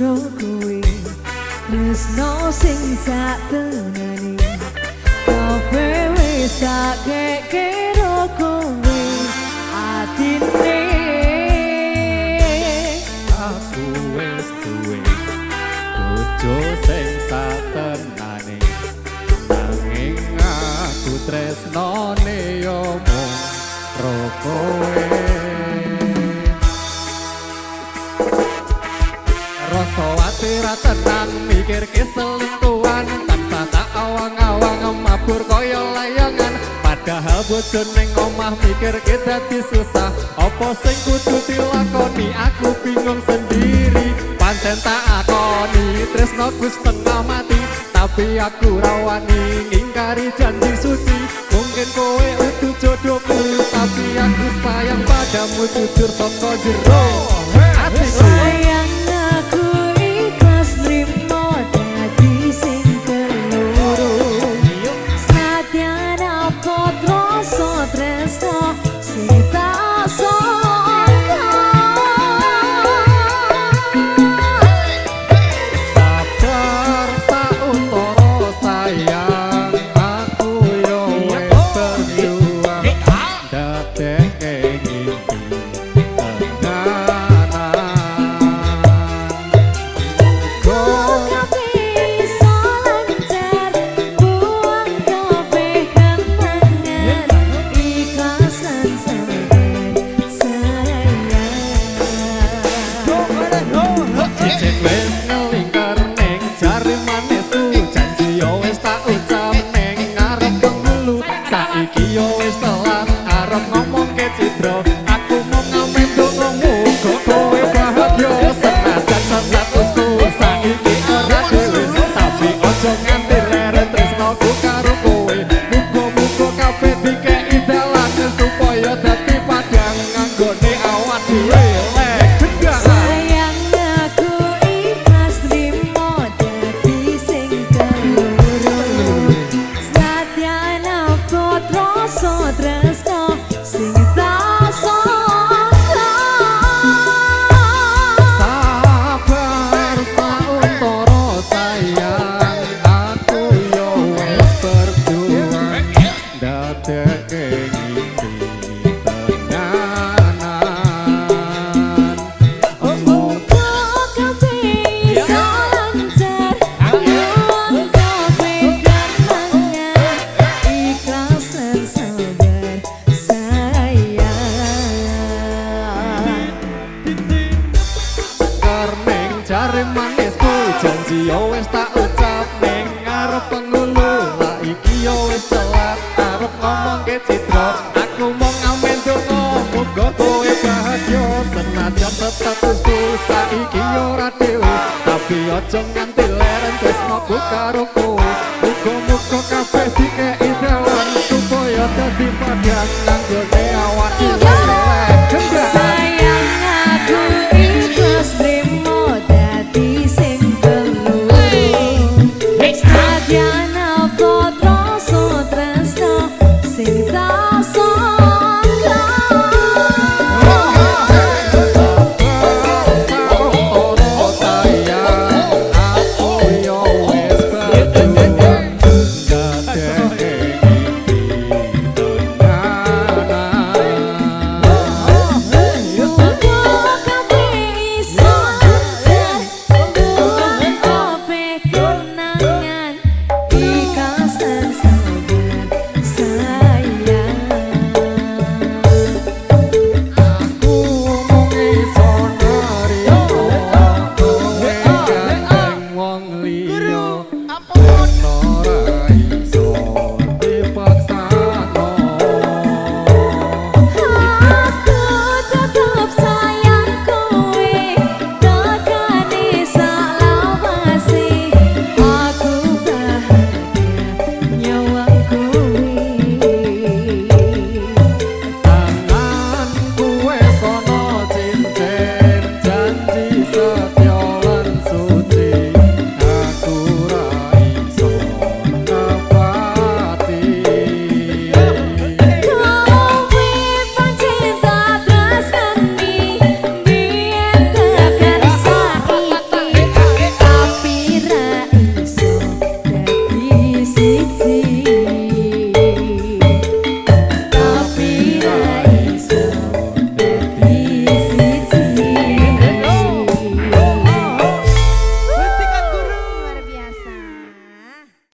loro kowe, tresno sing sak tenane. Kabeh wis tak kekero kowe atine. Aku wis duwe bojo sing satenane, nanging aku tresnane yo mung ro kowe. Rasa ati ra tenang mikirke selingkuhan, tansah tak awang-awang mabur kaya layangan. Padahal bojo ning omah mikirke dadi susah. Apa sing kudu dilakoni aku bingung sendiri. Pancen tak akoni tresnoku setengah mati, tapi aku ra wani ngingkari janji suci. Mungkin kowe udu jodohku, tapi aku sayang padamu jujur saka jero atiku. Sayang aku ikhlas nrimo dadi sing keloro. Senadyan apa rasa tresno sing tak sangka. Sabar sauntara sayang, aku yo wis berjuang dadekke ngimpi tenanan. Muga Kabeh iso lancar, buang kabeh kenangan, ikhlas lan sabar sayang. Cicit wis ngelingkar ning jari manisku, janji yo wis tak ucap ning ngarep penghulu. Saiki yo wis telat arep ngomongke cidra, aku mung ngamen donga muga kowe bahagia. Senajan statusku saiki ora dhewe, tapi aja nganti leren tresnoku karo kowe. Muga-muga kabeh dikeki dalan supaya dadi padhang nganggone awak dhewe. Sayang aku ikhlas nrimo dadi sing keloro. Senadyan apa rasa tresno sing tak sangka. Sabar sauntara sayang, aku yo wis berjuang dadekke ngimpi tenanan. Muga kabeh iso lancar, buang kabeh kenangan, ikhlas lan sabar sayang. Karneng jare manisku, janji yo wis tak ucap ning ngarep penghulu. Lah iki yo wis telat arep ngomongke cidra, aku mung ngamen donga muga kowe bahagia. Senajan statusku saiki ora dhewe, tapi aja nganti leren tresnoku karo kowe. Muga-muga kabeh dikeki dalan supaya dadi padhang nganggone awak dhewe.